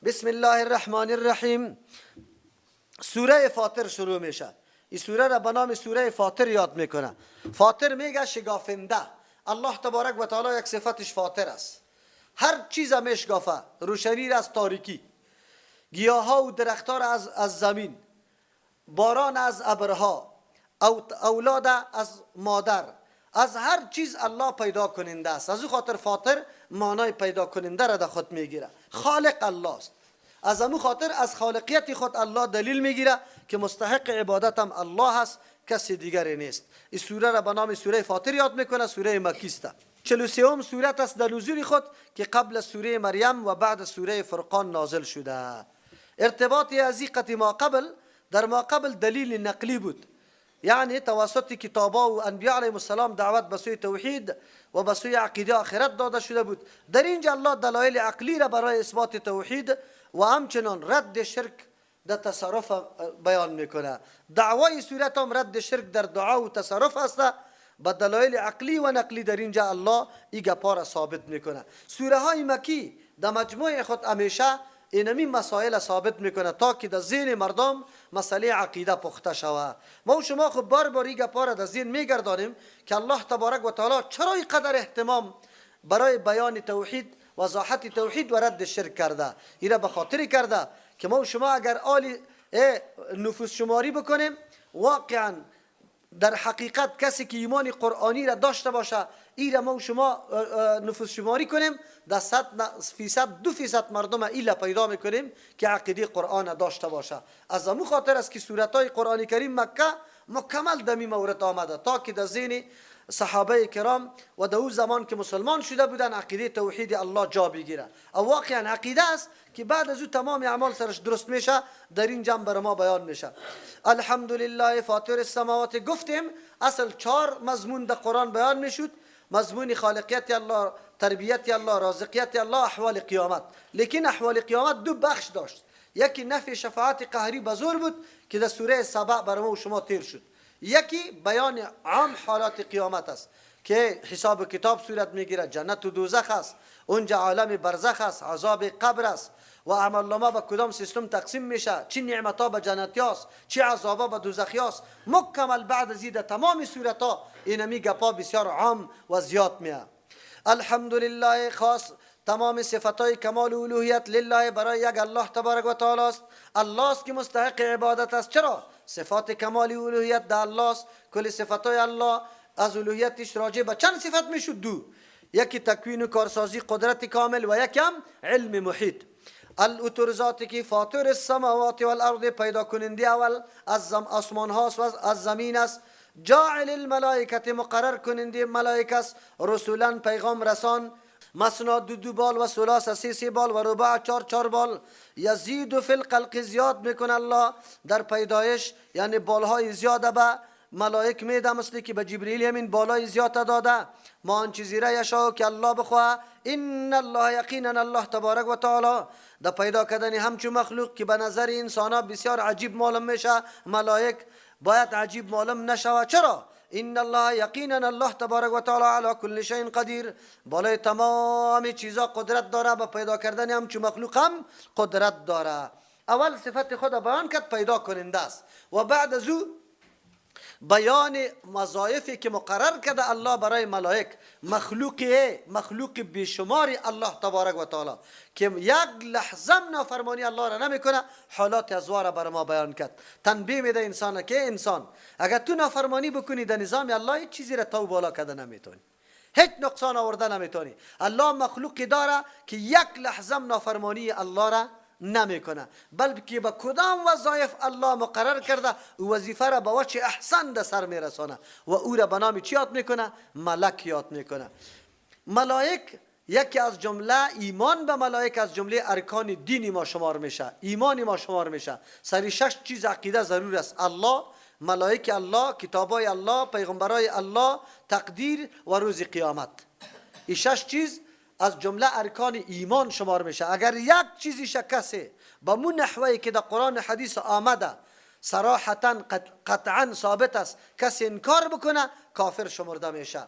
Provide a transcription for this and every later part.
بسم الله الرحمن الرحیم. سوره فاطر شروع میشه. این سوره را به نام سوره فاطر یاد میکنه. فاطر میگه شگافنده. الله تبارک و تعالی یک صفتش فاطر است. هر چیز میشگافه، روشنی را از تاریکی، گیاها و درختها را از زمین، باران از ابرها، اولاد از مادر، از هر چیز الله پیدا کننده است. از او خاطر فاطر معنای پیدا کننده را در خود میگیره. خالق الله است. از امو خاطر از خالقیت خود الله دلیل میگیره که مستحق عبادت هم الله است، کسی دیگری نیست. این سوره را به نام سوره فاطر یاد میکنه. سوره مکی است. 43 سورت است در نزول خود که قبل از سوره مریم و بعد سوره فرقان نازل شده. ارتباط از ما قبل در ما قبل دلیل نقلی بود، یعنی توسط کتابا و انبیاء علیهم السلام دعوت به سوی توحید و به سوی عقیده آخرت داده شده بود. در اینجا الله دلایل عقلی را برای اثبات توحید و همچنان رد شرک در تصرف بیان میکنه. دعوای سورت هم رد شرک در دعا و تصرف است. با دلایل عقلی و نقلی در اینجا الله این گپا را ثابت میکنه. سوره های مکی در مجموع خود همیشه اینمی مسائل ثابت میکنه تا که در ذهن مردم مسئله عقیده پخته شوه. ما و شما خب بار بار این گپا را در ذهن میگردانیم که الله تبارک و تعالی چرا اینقدر اهتمام برای بیان توحید، وضاحت توحید و رد شرک کرده. اینا به خاطر کرده که ما و شما اگر آلی نفوس شماری بکنیم، واقعا در حقیقت کسی که ایمان قرآنی را داشته باشه، ای را ما و شما نفوس شماری کنیم، در 100% 2% مردم ایلا پیدا میکنیم که عقیده قرآن داشته باشه. از امو خاطر است که سورت های قرآن کریم مکه مکمل دمی مورد آمده تا که در ذهن صحابه کرام و در او زمان که مسلمان شده بودن عقیده توحید الله جا بگیره. او واقعا عقیده است که بعد از او تمام اعمال سرش درست میشه. در این جنب بر ما بیان میشه. الحمدلله فاطر السماوات. گفتیم اصل 4 مضمون در قرآن بیان میشد: مضمون خالقیت الله، تربیت الله، رازقیت الله، احوال قیامت. لیکن احوال قیامت دو بخش داشت. یکی نفی شفاعت قهری بزرگ بود که در سوره سبع بر ما و شما تیر شد. یکی بیان عام حالات قیامت است که حساب کتاب صورت میگیره، جنت و دوزخ است، اونجا عالم برزخ است، عذاب قبر است و اعمال نامه به کدام سیستم تقسیم میشه، چی نعمت ها به جنتی است، چی عذاب ها به دوزخی است. مکمل بعد از این تمام صورت ها اینمی گپا بسیار عام و زیاد میه. الحمدلله خاص تمام صفتهای کمال و الوهیت لله برای یک الله تبارک و تعالی است. الله است که مستحق عبادت است. چرا؟ صفات کمال و الوهیت در الله است. کل صفتهای الله از الوهیتش راجع به چند صفت میشد؟ دو. یکی تکوین و کارسازی قدرت کامل و یکی هم علم محیط. الاتر ذاتی که فاطر السماوات والارض، پیدا کننده اول از آسمان هاست و از زمین است. جاعل الملائکه، مقرر کننده ملائکه است. رسولا، پیغام رسان. مثنا دو دو بال و ثلاث سه سه بال و رباع چهار چهار بال. یزید فی الخلق، زیاد میکنه الله در پیدایش، یعنی بالهای زیاده به ملائک میده، مثل که به جبریل همین بالای زیاد داده. ما آن چیزی را یشاء که الله بخواه. ان الله یقینا الله تبارک و تعالی در پیدا کردن همچون مخلوق که به نظر انسان ها بسیار عجیب معلوم میشه، ملائک باید عجیب معلوم نشوه. چرا؟ ان الله یقینا الله تبارک و تعالی علی کل شیء قدیر، بالای تمام چیزا قدرت داره، به پیدا کردن همچون مخلوق هم قدرت داره. اول صفت خود بیان کرد، پیدا کننده است، و بعد از او بیان وظایفی که مقرر کرده الله برای ملائک، مخلوق بیشمار الله تبارک و تعالی که یک لحظه نافرمانی الله را نمیکنه، حالات ازوا را بر ما بیان کرد. تنبیه میده انسان که انسان اگر تو نافرمانی بکنی در نظام الله هیچ چیزی را تو بالا کرده نمیتونی، هیچ نقصان آورده نمیتونی. الله مخلوقی داره که یک لحظه نافرمانی الله را نمیکنه، بلکه به کدام وظایف الله مقرر کرده او وظیفه را به وجه احسن در سر میرسانه و او را به نام چی یاد میکنه؟ ملک یاد میکنه. ملائک یکی از جمله ایمان به ملائک از جمله ارکان دینی ما شمار میشه، ایمان ما شمار میشه. سری 6 چیز عقیده ضرور است: الله، ملائک الله، کتابای الله، پیغمبرای الله، تقدیر و روز قیامت. این 6 چیز از جمله ارکان ایمان شمار میشه. اگر یک چیزی کسی با مو نحوی که در قرآن و حدیث آمده صراحتا قطعا ثابت است کسی انکار بکنه کافر شمرده میشه.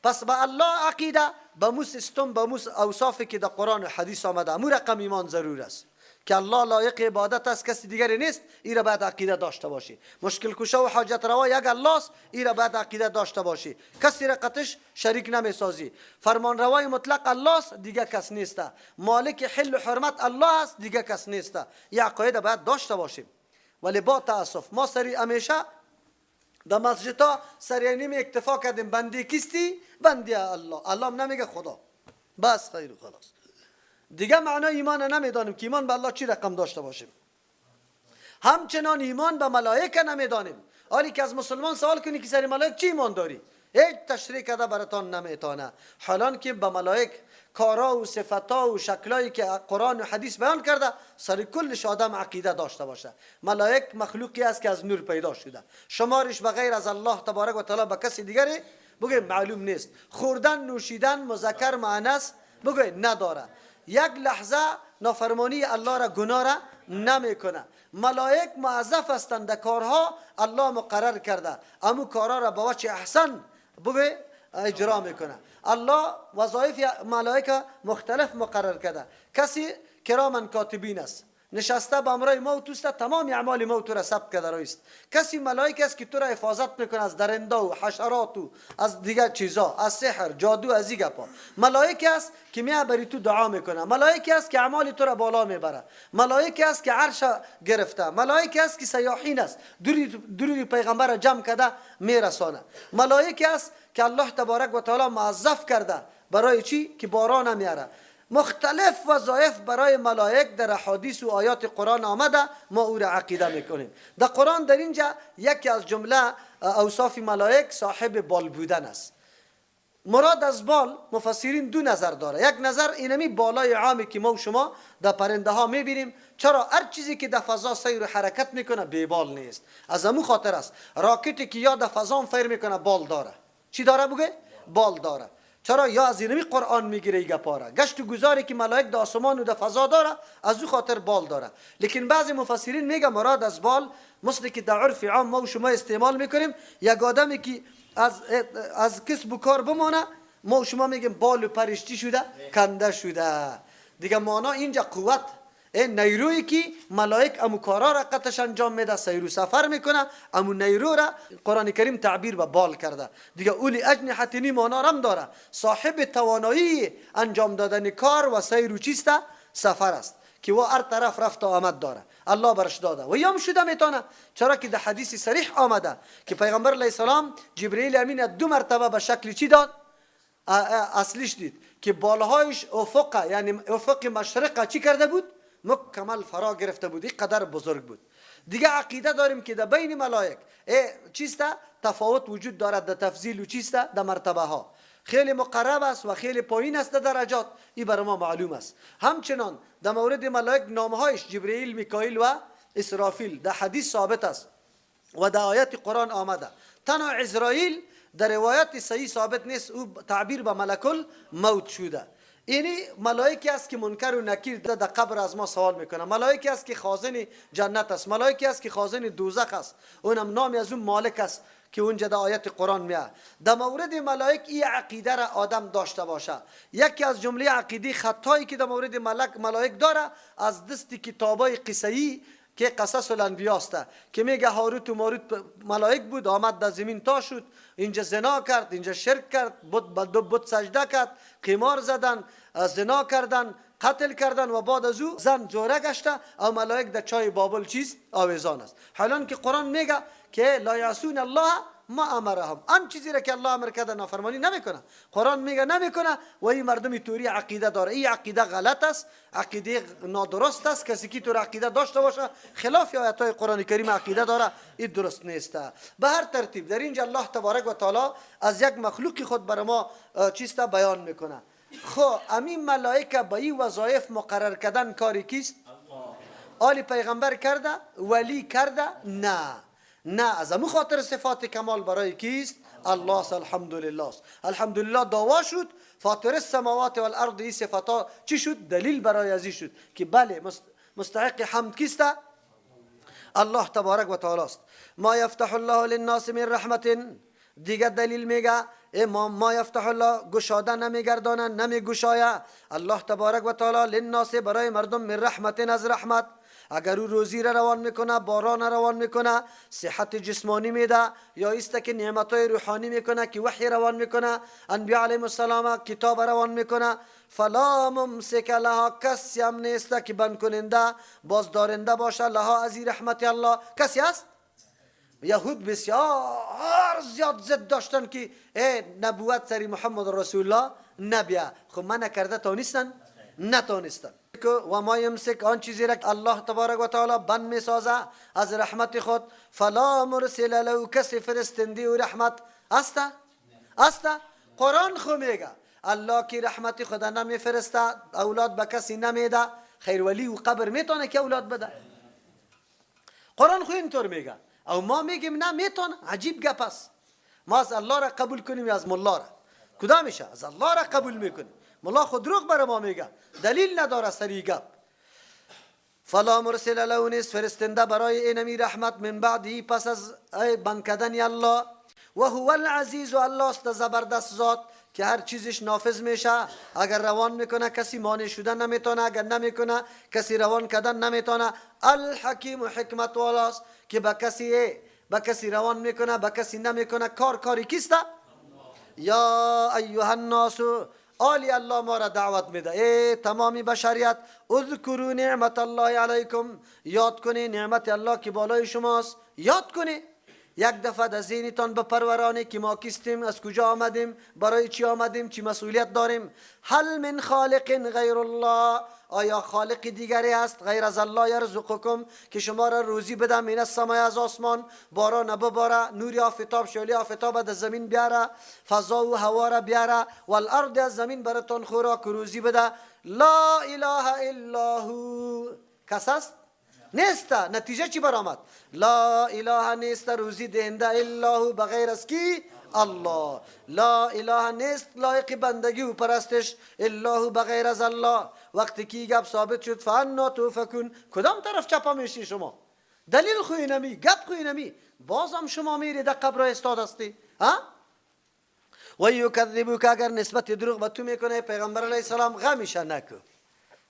پس به الله عقیده به مو سیستم، به مو اوصافی که در قرآن و حدیث آمده، مو رقم ایمان ضرور است. که الله لایق عبادت است، کسی دیگری نیست، ای را باید عقیده داشته باشی. مشکل کشا و حاجت روا یک الله است، ای را باید عقیده داشته باشی، کسی را قطش شریک نمیسازی. فرمان روای مطلق الله است، دیگه کس نیست. مالک حل و حرمت الله است، دیگه کس نیست. این عقاید باید داشته باشیم. ولی با تاسف ما سری همیشه در مسجدها سری نیم اکتفا کردیم، بندی کیستی؟ بندی الله. الله نمیگه خدا، بس خیر و خلاص. دیگه معنای ایمان نمیدانیم که ایمان به الله چی رقم داشته باشیم. همچنان ایمان به ملائکه نمیدانیم. حالی که از مسلمان سوال کنی که سر ملائک چی ایمان داری، هیچ تشریح کرده براتان نمیتانه. حالان که به ملائک کارا و صفتا و شکلایی که قرآن و حدیث بیان کرده سر کلش آدم عقیده داشته باشه. ملائک مخلوقی است که از نور پیدا شده، شمارش به غیر از الله تبارک و تعالی به کسی دیگری بگه معلوم نیست. خوردن نوشیدن مذکر مؤنث بگه نداره. یک لحظه نافرمانی الله را گناه را نمیکنه. ملائک موظف هستند در کارها الله مقرر کرده، امو کارها را با وجه احسن بگه اجرا میکنه. الله وظایف ملائکه مختلف مقرر کرده. کسی کرامن کاتبین است، نشسته به امرای موت است، تمام اعمال موت را ثبت کرده است. کسی ملائکه است که تو را حفاظت میکنه از درنده و حشرات و از دیگر چیزا، از سحر، جادو، از این گپا. ملائکه است که میاد بری تو دعا میکنه. ملائکه است که اعمال تو را بالا میبره. ملائکه است که عرش گرفته. ملائکه است که سیاحین است، درود پیغمبر را جمع کرده میرسانه. ملائکه است که الله تبارک و تعالی موظف کرده برای چی؟ که باران میاره. مختلف وظایف برای ملائک در احادیث و آیات قرآن آمده، ما او را عقیده میکنیم. در قرآن در اینجا یکی از جمله اوصاف ملائک صاحب بال بودن است. مراد از بال مفسرین دو نظر داره. یک نظر اینمی بالای عامی که ما و شما در پرنده ها میبینیم. چرا هر چیزی که در فضا سیر و حرکت میکنه بی بال نیست، از امو خاطر است. راکتی که یا در فضا فیر میکنه بال داره. چی داره بگه؟ بال داره. چرا؟ یا از اینمی قرآن میگیره ایگه پاره گشت و گذاری که ملائک در آسمان و در فضا داره، از او خاطر بال داره. لیکن بعضی مفسرین میگه مراد از بال مثل که در عرف عام ما و شما استعمال میکنیم، یک آدمی که از کسب و کار بمانه، ما و شما میگیم بال و پرش چی شده؟ کنده شده. دیگه معنا اینجا قوت نیرویی که ملائک امو کارا را قطش انجام میده، سیر و سفر میکنه، امو نیرو را قرآن کریم تعبیر به بال کرده. دیگه اولی اجنحتینی معنا رم داره، صاحب توانایی انجام دادن کار و سیر و چیسته؟ سفر است که و هر طرف رفت و آمد داره، الله برش داده و یام شده میتونه. چرا که در حدیث صریح آمده که پیغمبر علیه السلام جبرئیل امین دو مرتبه به شکل چی داد؟ اصلیش دید که بالهایش افق، یعنی افق مشرق چی کرده بود؟ مکمل فرا گرفته بود، این قدر بزرگ بود. دیگه عقیده داریم که در بین ملائک چیسته؟ تفاوت وجود دارد در تفضیل و چیسته؟ در مرتبه ها. خیلی مقرب است و خیلی پایین است در درجات، این برای ما معلوم است. همچنان در مورد ملائک نامهایش جبرئیل، میکائیل و اسرافیل در حدیث ثابت است و در آیات قرآن آمده. تنها عزرائیل در روایت صحیح ثابت نیست، او تعبیر به ملک الموت شده. اینی ملائکی است که منکر و نکیر در قبر از ما سوال میکنه، ملائکی است که خازن جنت است، ملائکی است که خازن دوزخ است، اونم نامی از اون مالک است که اونجا در آیت قرآن میاد. در مورد ملائک این عقیده را آدم داشته باشه. یکی از جمله عقیده خطایی که در مورد ملائک داره از دست کتابای قصه‌ای که قصص الانبیا است که میگه هاروت و ماروت ملائک بود، آمد در زمین تا شد، اینجا زنا کرد، اینجا شرک کرد، بت سجده کرد، قمار زدن، زنا کردن، قتل کردن و بعد از او زن جوره گشته او ملائک در چای بابل چیست؟ آویزان است. حالان که قرآن میگه که لا یعصون الله ما امرهم، آن چیزی را که الله امر کرده نافرمانی نمیکنه. قرآن میگه نمیکنه و این مردم توری عقیده داره. این عقیده غلط است، عقیده نادرست است. کسی که تو عقیده داشته باشه خلاف آیات های قرآن کریم عقیده داره، این درست نیست. به هر ترتیب در اینجا الله تبارک و تعالی از یک مخلوق خود بر ما چیست بیان میکنه. خب امین ملائکه به این وظایف مقرر کردن کاری کیست؟ آل پیغمبر کرده؟ ولی کرده؟ نه نه، از امو خاطر صفات کمال برای کیست؟ الله است. الحمدلله است. الحمدلله دعوا شد فاطر السماوات والارض، این صفات چی شد؟ دلیل برای ازی شد که بله مستحق حمد کیست؟ الله تبارک و تعالی است. ما یفتح الله للناس من رحمت، دیگه دلیل میگه ما یفتح الله گشاده نمیگردانه، نمیگشایه الله تبارک و تعالی للناس برای مردم من رحمت از رحمت. اگر او روزی را روان میکنه، باران روان میکنه، صحت جسمانی میده، یا ایست که نعمتهای روحانی میکنه که وحی روان میکنه، انبیاء علیهم السلام کتاب روان میکنه، فلا ممسک لها کسی هم نیست که بند کننده بازدارنده باشه لها از رحمت الله. کسی هست؟ یهود بسیار زیاد ضد داشتن که ای نبوت سری محمد رسول الله نبیه. خب من نکرده تانستن؟ نتانستن. و ما یمسک آن چیزی را که الله تبارک و تعالی بند میسازه از رحمت خود، فلا مرسل له کسی فرستنده و رحمت است؟ است؟ قرآن خو میگه الله که رحمت خدا نمیفرسته، اولاد به کسی نمیده، خیر ولی و قبر میتونه که اولاد بده. قرآن خو اینطور میگه او ما میگیم نه میتونه. عجیب گپ است. ما از الله را قبول کنیم یا از ملا را؟ کدامشه؟ از الله را قبول میکنیم. ملا خود دروغ برای ما میگه، دلیل نداره سری گپ. فلا مرسل له نیست فرستنده برای اینمی رحمت من بعدی پس از بند کردن الله. و هو العزیز و الله است زبردست ذات که هر چیزش نافذ میشه. اگر روان میکنه کسی مانع شدن نمیتونه، اگر نمیکنه کسی روان کردن نمیتونه. الحکیم و حکمت والاست که به کسی روان میکنه، به کسی نمیکنه. کار کاری کیست؟ یا ایها الناس، آلی الله ما را دعوت میده، ای تمامی بشریت، اذکروا نعمت الله علیکم، یاد کنی نعمت الله که بالای شماست، یاد کنی. یک دفعه در ذهنتان بپرورانه که ما کیستیم، از کجا آمدیم، برای چی آمدیم، چی مسئولیت داریم. هل من خالق غیر الله، آیا خالق دیگری است غیر از الله یرزقکم که شما را روزی بده، من السماء از آسمان باران بباره، نور آفتاب شعله آفتاب در زمین بیاره، فضا و هوا را بیاره، والارض از زمین براتون خوراک روزی بده. لا اله الا هو، کس است؟ نیست. نتیجه چی برآمد؟ لا اله نیست روزی دهنده الا هو بغیر از کی؟ الله. لا اله نیست لایق بندگی و پرستش الا هو بغیر از الله. وقتی که گپ ثابت شد فانا توفکون، کدام طرف چپا میشی شما؟ دلیل خوی نمی، گپ خوی نمی، بازم شما میری در قبر استاد هستی. ها؟ و یکذبوک، اگر نسبت دروغ به تو میکنه پیغمبر علیه السلام غمش نکو،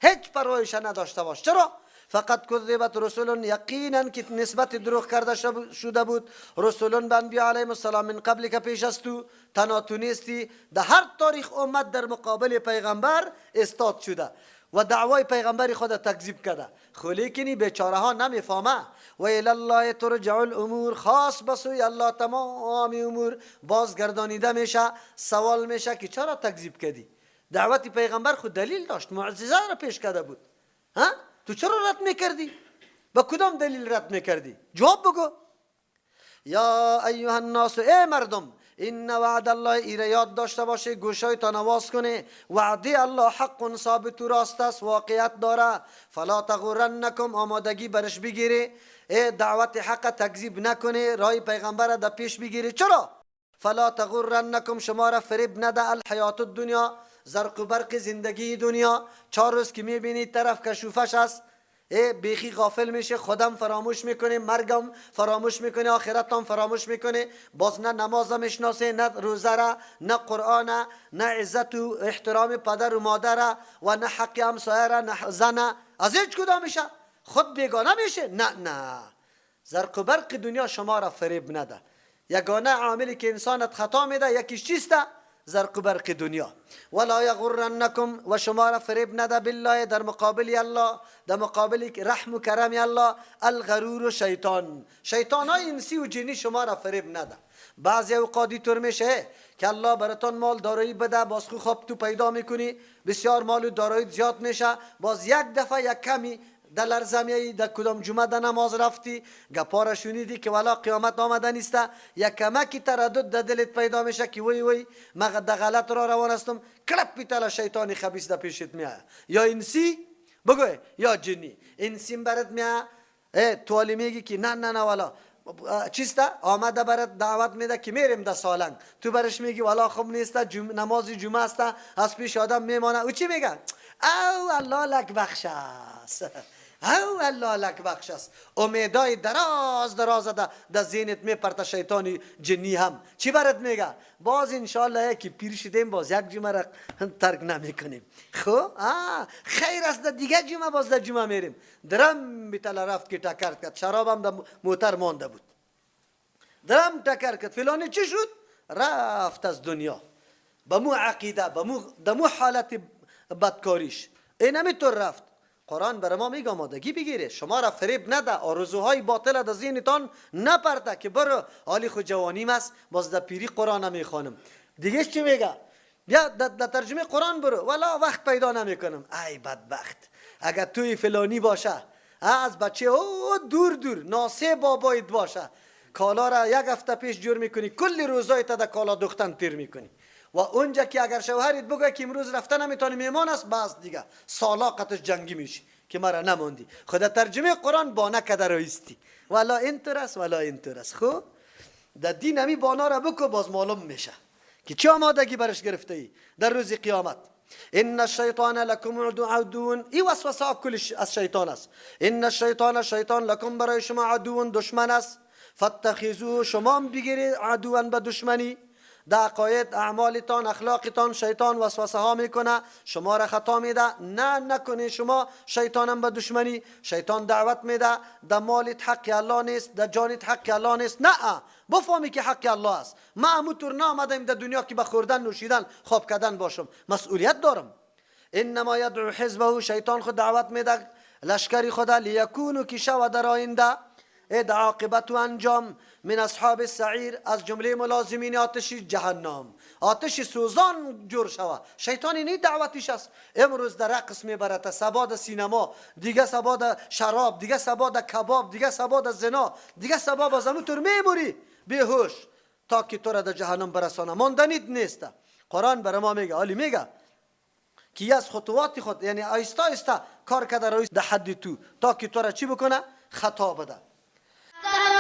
هیچ پروایش نداشته باش. چرا؟ فقط کذبت رسول، یقینا که نسبت دروغ کرده شده بود رسولون به انبیا علیهم السلام من قبل که پیش از تو، تنها تو نیستی. در هر تاریخ امت در مقابل پیغمبر استاد شده و دعوای پیغمبر خود تکذیب کرده. خو لیکنی بیچاره ها نمیفهمه. و الی الله ترجع الامور، خاص به سوی الله تمام امور بازگردانیده میشه. سوال میشه که چرا تکذیب کردی؟ دعوت پیغمبر خود دلیل داشت، معجزه را پیش کرده بود. ها؟ تو چرا رد میکردی؟ با کدام دلیل رد میکردی؟ جواب بگو. یا ایها الناس، ای مردم، این وعد الله، ایره یاد داشته باشه، گوشای تا نواز کنه، وعده الله حق ثابت و راست است، واقعیت داره. فلا تغرنکم، آمادگی برش بگیری، ای دعوت حق تکذیب نکنه، رای پیغمبر در پیش بگیری. چرا؟ فلا تغرنکم، شما را فریب نده الحیات الدنیا، زرق و برق زندگی دنیا. 4 روز که میبینی طرف کشوفش است، ای بیخی غافل میشه، خودم فراموش میکنه، مرگم فراموش میکنه، آخرتم فراموش میکنه، باز نه نماز میشناسه، نه روزه را، نه قرآن، نه عزت و احترام پدر و مادر و نه حق همسایه را، نه زن، از هیچ کدام میشه خود بیگانه میشه. نه نه، زرق و برق دنیا شما را فریب نده. یگانه عاملی که انسانت خطا میده یکیش چیسته؟ زرق و برق دنیا. ولا یغرنکم، و شما را فریب نده بالله، در مقابل الله، در مقابل رحم و کرم الله، الغرور و شیطان. شیطان های انسی و جنی شما را فریب نده. بعضی اوقات اینطور میشه که الله براتون مال دارایی بده، باز خواب تو پیدا میکنی، بسیار مال و دارایی زیاد میشه، باز یک دفعه یک کمی در لرزمیایی، در کدام جمعه در نماز رفتی، گپا را شنیدی که والا قیامت آمده نیست، یک کمکی تردد در دلت پیدا میشه که وی وی من در غلط را روان هستم، کلپ پیتل شیطانی خبیث در پیشت میایه، یا انسی بگو یا جنی. انسی برات میایه، توالی میگی که نه نه نه والا چیسته، آمده برات دعوت میده که میریم در سالنگ، تو برش میگی والا خوب نیست، نماز جمعه است، از پیش آدم میمانه. او چی میگه؟ او الله لک بخش است. او الله لک بخش است. امیدای دراز دراز ده ذهنت میپرته شیطانی جنی هم چی برات میگه؟ باز انشالله یکی پیر شدیم باز یک جمعه را ترک نمیکنیم. خب خیر است، ده دیگه جمعه باز در جمعه میریم. درم بیتلا رفت که تکر کرد، شرابم در موتر مانده بود، درم تکر کرد. فلانی چی شد؟ رفت از دنیا به مو عقیده، به مو دمو حالت بدکاریش اینمی طور رفت. قرآن برای ما میگه آمادگی بگیره، شما را فریب نده، آرزوهای باطل در ذهنتان نپرده که برو حالی خود جوانیم است باز در پیری قرآن میخوانم. دیگه چی میگه؟ بیا در ترجمه قرآن برو، ولا وقت پیدا نمیکنم. ای بدبخت، اگر توی فلانی باشه از بچه او دور دور ناسه بابایت باشه، کالا را یک هفته پیش جور میکنی، کل روزای تا در کالا دوختن تیر میکنی. و اونجا که اگر شوهرت بگه که امروز رفته نمیتونی میمان است، باز دیگه سالاقتش جنگی میشی که مرا نماندی. خدا ترجمه قرآن بانه کده رایستی، ولا اینطور است ولا اینطور است. خب در دین همی بانا را بکو، باز معلوم میشه که چه آمادگی برش گرفته ای در روز قیامت. ان الشیطان لکم عدو، ای وسوسه ها کلش از شیطان است. ان الشیطان شیطان لکم برای شما عدو دشمن است، فاتخذوه شما بگیرید عدوا به دشمنی. در عقاید اعمالتان اخلاقتان شیطان وسوسه ها میکنه، شما را خطا میده. نه نکنه شما شیطانم به دشمنی. شیطان دعوت میده در مالت حق الله نیست، در جانت حق الله نیست. نه بفهمی که حق الله است. ما اموتور نامدیم در دنیا که به خوردن نوشیدن خواب کردن باشم، مسئولیت دارم. انما یدعو حزبه، شیطان خود دعوت میده لشکری خدا، لیکونو که شود در آینده اد عاقبت و انجام من اصحاب السعیر، از جمله ملازمین آتش جهنم، آتش سوزان جور شوه. شیطان اینی دعوتش است. امروز در رقص میبرد، سبا در سینما، دیگه سبا در شراب، دیگه سبا در کباب، دیگه سبا در زنا، دیگه سبا باز همونطور میموری بیهوش تا که تو را در جهنم برسانه. ماندنیت نیست. قرآن برای ما میگه، عالی میگه که از خطوات خود، یعنی آیستا آیستا کار کرده روی در حد تو تا که تو را چی بکنه؟ خطا بده.